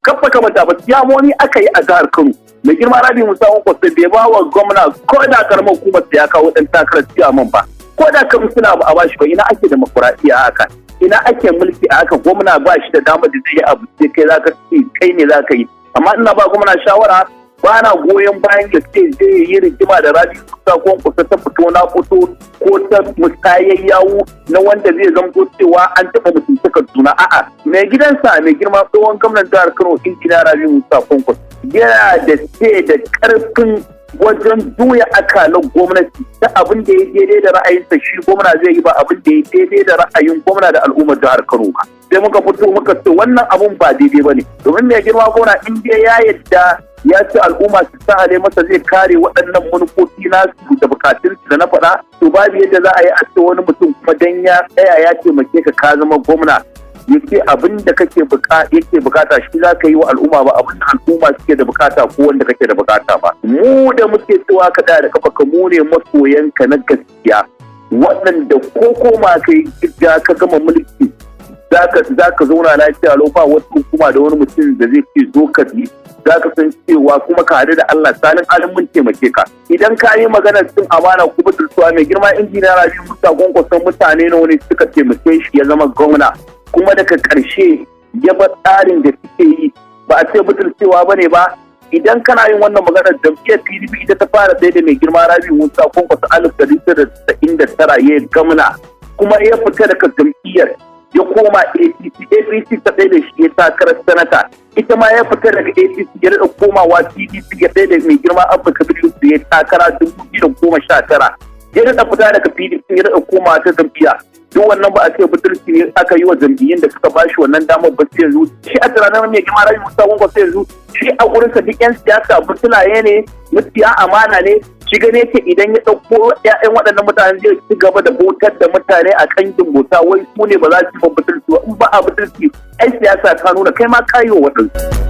Kafa kamata ba ciyamomi aka yi a jihar Kano. Mai girma Rabi Musa Kwankwaso bai ba wa gwamna ko da karamar hukumar ya kawo ɗan takarar ciyaman ba. Ko da kamsila ba a bashi ba. Ina ake demokuraɗiyya haka? Ina ake mulki a haka? Gwamna ba shi da damar da zai yi abu sai kai zaka ce kai ne zaka yi. Amma ina ba gwamna shawara, ba na goyon bayan ya ce zai yi rigima da Rabi Musa Kwankwaso ta fito na fito ko ta musayar yawu na wanda zai zamto cewa an taɓa mutuntakar juna. A'a, mai gidansa, mai girma tsohon gwamnan jihar Kano, Injiniya Rabi Musa Kwankwaso, yana da ce da karfin wajen juya akalan gwamnati ta abin da ya daidai da ra'ayinsa shi gwamna zai yi, ba abin da ya daidai da ra'ayin gwamna da al'ummar jihar Kano ba. Sai muka fito muka ce wannan abun ba daidai ba ne, domin mai girma gwamna in dai ya yadda ya ce al'umma su sahale masa zai kare waɗannan manufofi nasu da bukatun da na faɗa, to babu yadda za a yi a ce wani mutum kuma dan ya tsaya ya taimake ka ka zama gwamna, ya ce abin da kake yake bukata shi za ka yi wa al'umma, ba abin da al'umma suke da bukata ko wanda kake da bukata ba. Mu da muke cewa ka da kafa ka, mu ne masoyanka na gaskiya, waɗanda ko koma kai gida ka gama mulki za ka zauna lafiya lau, ba wata hukuma da wani mutum da zai ce zo ka bi. Za ka san cewa kuma ka haɗu da Allah salin alin mun taimake ka. Idan ka yi maganar cin amana ko butultuwa, mai girma Injiniya Rabi Musa Kwankwason, mutane na wani suka taimake shi ya zama gwamna, kuma daga ƙarshe ya bar tsarin da suke yi, ba a ce butulcewa ba ne ba. Idan kana yin wannan maganar, jam'iyyar PDP ita ta fara sai da mai girma Rabi Musa Kwankwaso 1999 ya gamna, kuma ya fita daga jam'iyyar ya koma APC. APC ta tsaye da shi ya takarar sanata. Ita ma ya fita daga APC ya daɗa komawa PDP, ya tsaye da mai girma Abba Kabir Yusuf ya takara 2019, ya daɗa fita daga PDP ya daɗa komawa ta jam'iyya. Duk wannan ba a ce butulci ne aka yi wa jam'iyyun da suka bashi wannan damar ba. Sai yanzu shi a tunanin mai girma Rabi Musa Kwankwaso, yanzu shi a gurinsa duk 'yan siyasa butulaye ne, mutiya amana ne. Shi gane ce idan ya ɗauko 'ya'yan waɗannan mutane zai ci gaba da bautar da mutane a kangin bauta, wai su ne ba za su yi butulci ba. In ba a butulci, ai siyasa ta nuna kai ma kayo waɗansu.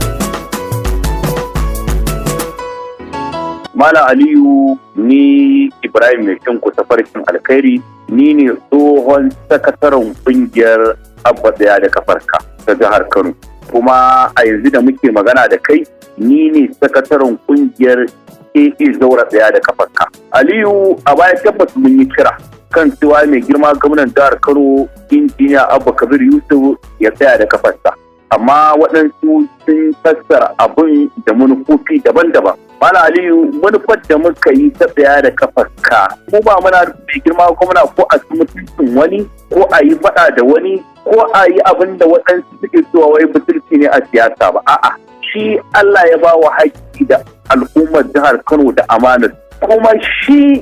Malam Aliyu, ni Ibrahim mai kinku tafarkin alkhairi, ni ne tsohon sakataren kungiyar Abba Tsaya da Kafarka ta jihar Kano. Kuma a yanzu da muke magana da kai, ni ne sakataren kungiyar AA Zaura Tsaya da Kafarka. Aliyu, a baya tabbas mun yi kira kan cewa mai girma gwamnan jihar Kano, Injiniya Abba Kabir Yusuf, ya tsaya da kafarsa. Amma waɗansu sun fassara abin da manufofi daban-daban. Malam Aliyu, manufar da muka yi ta tsaya da kafarka, mu ba muna mai girma gwamna ko a ci mutuncin wani ko a yi faɗa da wani ko a yi abin da waɗansu suke cewa wai butulci ne a siyasa ba. A'a, shi Allah ya ba wa haƙƙi da al'ummar jihar Kano da amanar. Kuma shi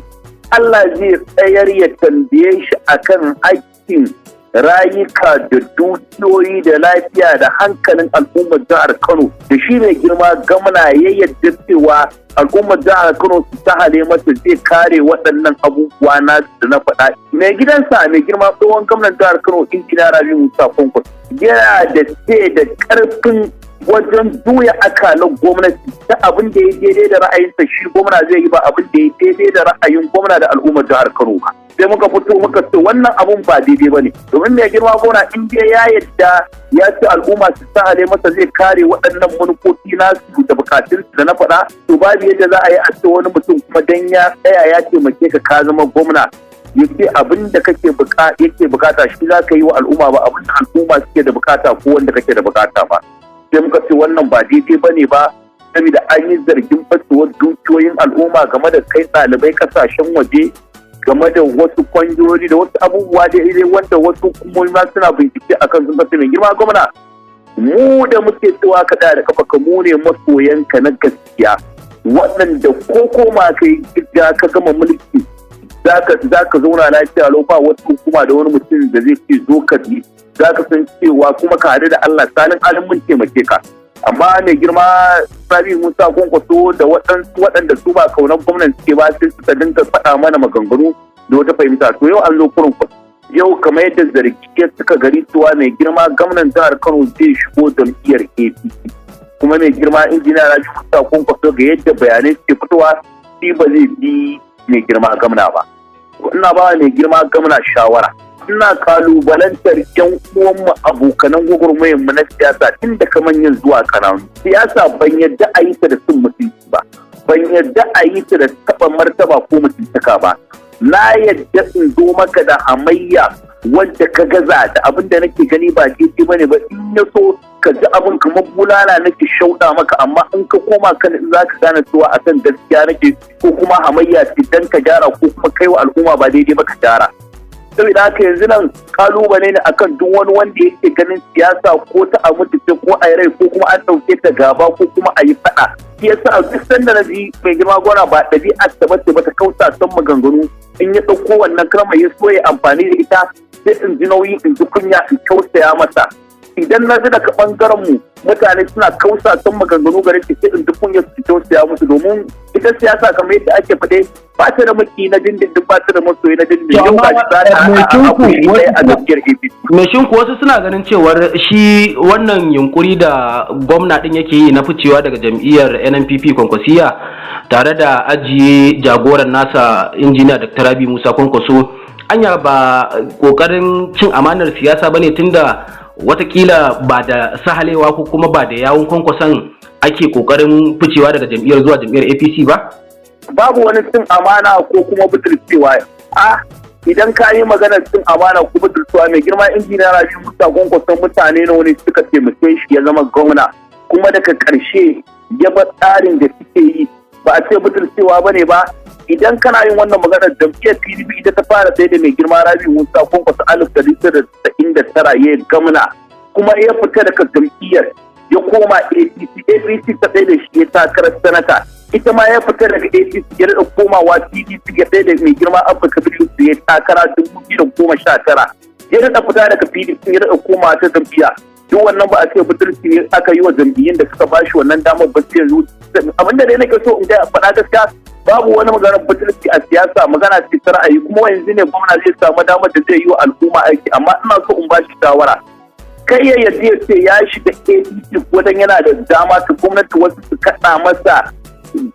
Allah zai tsayar ya tambaye shi akan haƙƙin rayuka da dukiyoyi da lafiya da hankalin al'ummar jihar Kano da shi mai girma gamna ya yadda cewa al'ummar jihar Kano su sahale masa zai kare waɗannan abubuwa na da na faɗa. Mai gidansa, mai girma tsohon gwamnan jihar Kano, Injiniya Rabi Musa Kwankwaso, yana da ce da ƙarfin wajen juya akalan gwamnati ta abin da ya daidai da ra'ayinsa shi gwamna zai yi, ba abin da ya daidai da ra'ayin gwamna da al'ummar jihar Kano ba. Sai muka fito muka ce wannan abun ba daidai ba ne, domin mai girma gwamna in dai ya yadda ya ce al'umma su sahale masa zai kare waɗannan manufofi nasu da bukatun da na faɗa, to babu yadda za a yi a ce wani mutum kuma dan ya tsaya ya taimake ka ka zama gwamna, ya ce abin da kake yake bukata shi za ka yi wa al'umma, ba abin da al'umma suke da bukata ko wanda kake da bukata ba. Sai muka ce wannan ba daidai ba ne ba, saboda an yi zargin fasuwar dukiyoyin al'umma game da kai ɗalibai kasashen waje, game da wasu kwangiloli da wasu abubuwa da ire wanda wasu hukumomi ma suna bincike akan sun kasu. Mai girma gwamna, mu da muke cewa ka da kafa ka, mu ne masoyanka na gaskiya, waɗanda ko koma kai gida ka gama mulki za ka zauna lafiya lau, ba wata hukuma da wani mutum da zai ce zo ka bi. Za ka san cewa kuma ka haɗu da Allah salin alin mun taimake ka. Amma mai girma Rabi Musa Kwankwaso da waɗansu waɗanda su ba kaunar gwamnan suke ba, sai suka dinga faɗa mana maganganu da wata fahimta. To yau an zo kurin yau, kamar yadda zargi ya suka gari cewa mai girma gwamnan jihar Kano zai shigo jam'iyyar APC, kuma mai girma Injiniya Rabi Musa Kwankwaso, ga yadda bayanai suke fitowa, shi ba zai bi mai girma gwamna ba. Ina ba mai girma gwamna shawara Ina kalubalantar yan uwanmu, abokanan gwagwarmayar mu na siyasa, tun daga manyan zuwa kananu. Siyasa ban yadda a yi ta da cin mutunci ba, ban yadda a yi ta da taɓa martaba ko mutuntaka ba. Na yadda in zo maka da hamayya wanda ka gaza da abin da nake gani ba daidai bane ba. In ya so ka ji abin kamar bulala nake shauɗa maka, amma in ka koma kan za ka gane cewa akan gaskiya nake, ko kuma hamayya ce dan ka gyara, ko kuma kai wa al'umma ba daidai ba ka gyara. Saboda haka yanzu nan kalubale ne akan duk wani wanda yake ganin siyasa ko ta a mutu ko a rai, ko kuma an ɗauke ta gaba, ko kuma a yi faɗa. Shi yasa duk sanda na ji mai girma gwamna, ba ɗabi'ar ta bace ba ta kausa son maganganu, in ya ɗauko wannan kalmar ya so ya amfani da ita, sai in ji nauyi, in ji kunya, in tausaya masa. Idan na ji daga ɓangaren mu mutane suna kausa son maganganu gare shi, sai in ji kunya su tausaya musu, domin ita siyasa, kamar yadda ake faɗe, ba ta da maki na dindindin, ba ta da masoyi na dindindin. Yau ba shi za ta a gaskiyar APC. Mai shinku, wasu suna ganin cewar shi wannan yunkuri da gwamna din yake yi na ficewa daga jam'iyyar NNPP Kwankwasiya tare da ajiye jagoran nasa, Injiniya Dr. Rabi Musa Kwankwaso, anya ba kokarin cin amanar siyasa bane, tunda watakila ba da sahalewa ko kuma ba da yawun Kwankwason ake kokarin ficewa daga jam'iyyar zuwa jam'iyyar APC ba? Babu wani cin amana ko kuma butulcewa. A idan ka yi maganar cin amana ko butulcewa, mai girma Injiniya Rabi Musa Kwankwason, mutane na wani suka taimake shi ya zama gwamna, kuma daga ƙarshe ya bar tsarin da suke yi, ba a ce butulcewa ba ne ba. Idan kana yin wannan maganar, jam'iyyar PDP ita ta fara sai da mai girma Rabi Musa Kwankwaso 1999 ya gwamna, kuma ya fita daga jam'iyyar ya koma APC. APC ta tsaye da shi ya takarar sanata. Ita ma ya fita daga APC ya daɗa komawa PDP, ya tsaye da mai girma Abba Kabir Yusuf ya takara 2019, ya daɗa fita daga PDP ya daɗa komawa ta jam'iyya. Duk wannan ba a ce butulci ne aka yi wa jam'iyyun da suka bashi wannan damar ba. Sai yanzu abin da dai nake so in ga faɗa, gaskiya babu wani maganar butulci a siyasa, magana ce ta ra'ayi. Kuma yanzu ne gwamna zai samu damar da zai yi wa al'umma aiki, amma ina so in bashi shawara, kai ya yadda ya ce ya shiga APC ko dan yana da dama ta gwamnati, wasu su kaɗa masa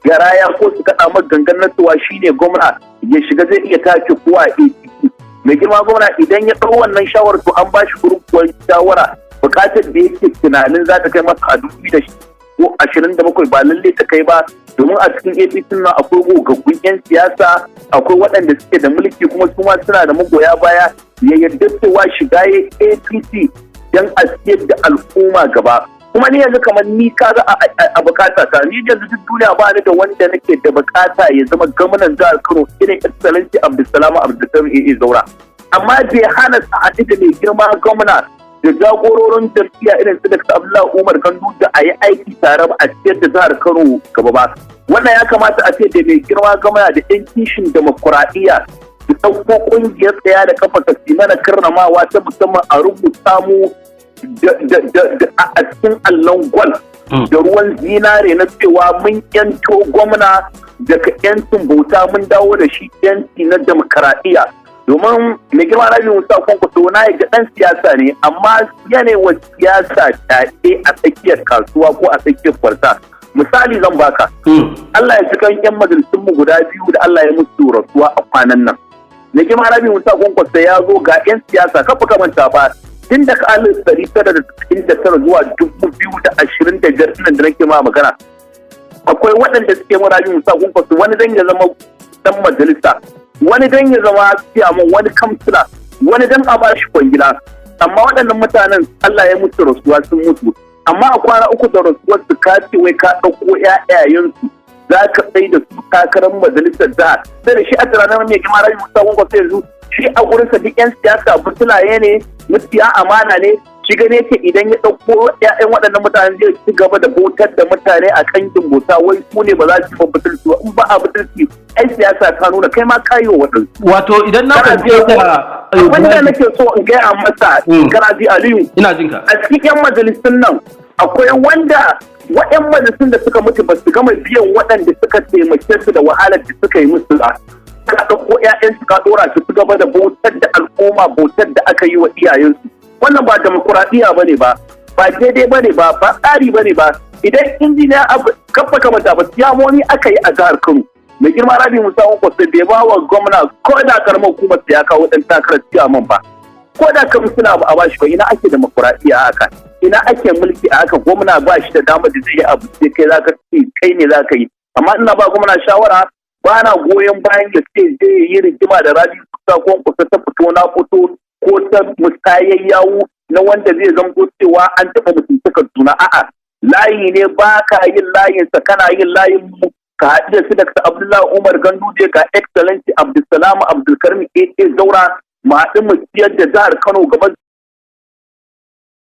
garaya ko su kaɗa masa gangan na cewa shine gwamna, ya shiga zai iya take kowa a APC. Mai girma gwamna idan ya ɗau wannan shawarar, to an ba shi gurguwar shawara. Bukatar da yake tunanin za ta kai masa a 2027 ba lallai ta kai ba, domin a cikin APC nan akwai gogaggun 'yan siyasa, akwai waɗanda suke da mulki, kuma su ma suna da magoya baya. Ya yarda cewa shiga ya APC don a ciyar da al'umma gaba. Kuma ni yanzu kamar ni kaga a bukata ta, ni yanzu duk duniya ba ni da wanda nake da bukata ya zama gwamnan jihar Kano irin Excellency Abdulsalam Abdulsalam AA Zaura, amma bai hana su haɗu da mai girma gwamna da jagororin jam'iyya irin su Dr. Abdullahi Umar Ganduje a yi aiki tare ba a ciyar da jihar Kano gaba ba. Wannan ya kamata a ce da mai girma gwamna da 'yan kishin demokuraɗiyya su ɗauko ƙungiyar Tsaya da Kafa ka mana karramawa ta musamman, a rubuta mu a cikin allon gwal da ruwan zinare na cewa mun yanto gwamna daga yancin bauta, mun dawo da shi yanci na demokaradiyya. Domin mai girma Rabi Musa Kwankwaso, na ga dan siyasa ne, amma yanayin siyasa take a tsakiyar kasuwa ko a tsakiyar kwarta. Misali zan baka, Allah ya ji kan yan majalisun mu guda biyu da Allah ya musu rasuwa a kwanan nan. Mai girma Rabi Musa Kwankwaso ya zo ga yan siyasa, kafa kamanta ba, tun daga 1999 zuwa 2025 ɗin da nake ma magana, akwai waɗanda suke ma Rabi Musa Kwankwaso, wani dan ya zama dan majalisa, wani dan ya zama ciyaman, wani kamsila, wani dan a bashi kwangila. Amma waɗannan mutanen Allah ya musu rasuwa, sun mutu. Amma a kwana 3 da rasuwar su, ka ce wai ka ɗauko ƴaƴayensu za ka tsaye da su takarar majalisar jiha. Sai da shi a tunanin mai girma Rabi Musa Kwankwaso yanzu, shi a gurinsa duk 'yan siyasa butulaye ne, mutiya amana ne. Shi gane yake idan ya ɗauko 'ya'yan waɗannan mutanen zai ci gaba da bautar da mutane a kangin bauta, wai su ne ba za su yi butulci ba. In ba a butulci, ai siyasa ta nuna kai ma kayo waɗansu. Wato idan na fahimce ka, Wanda nake so in gaya masa, kana ji, Aliyu? Ina jin ka. A cikin 'yan majalisun nan akwai wanda wa'yan majalisun da suka mutu ba su gama biyan waɗanda suka taimake su da wahalar da suka yi musu ba. Ka ɗauko 'ya'yansu ka ɗora su su gaba da bautar da al'umma, bautar da aka yi wa iyayensu. Wannan ba demokuraɗiyya ba ne ba, ba daidai ba ne ba, ba tsari ba ne ba. Idan Injiniya Abu kafa kamata ba, siyamomi aka yi a jihar Kano, mai girma Rabi Musa Kwankwaso bai ba wa gwamna ko da karamar hukumar ya kawo ɗan takarar ciyaman ba. Ko da kamsila ba a bashi ba, ina ake demokuraɗiyya haka? Ina ake mulki a haka? Gwamna ba shi da damar da zai yi abu sai kai zaka ce kai ne zaka yi. Amma ina ba gwamna shawara, ba na goyon bayan ya ce zai yi rigima da Rabi Musa Kwankwaso ta fito na fito ko ta musayar yawu na wanda zai zamto cewa an taɓa mutuntakar juna. A'a, layi ne, ba ka yin layinsa, kana yin layin mu. Ka haɗu da su Dr. Abdullahi Umar Ganduje, ga Excellency Abdulsalam Abdulkarim AA Zaura, mu haɗu mu ciyar da jihar Kano gaba.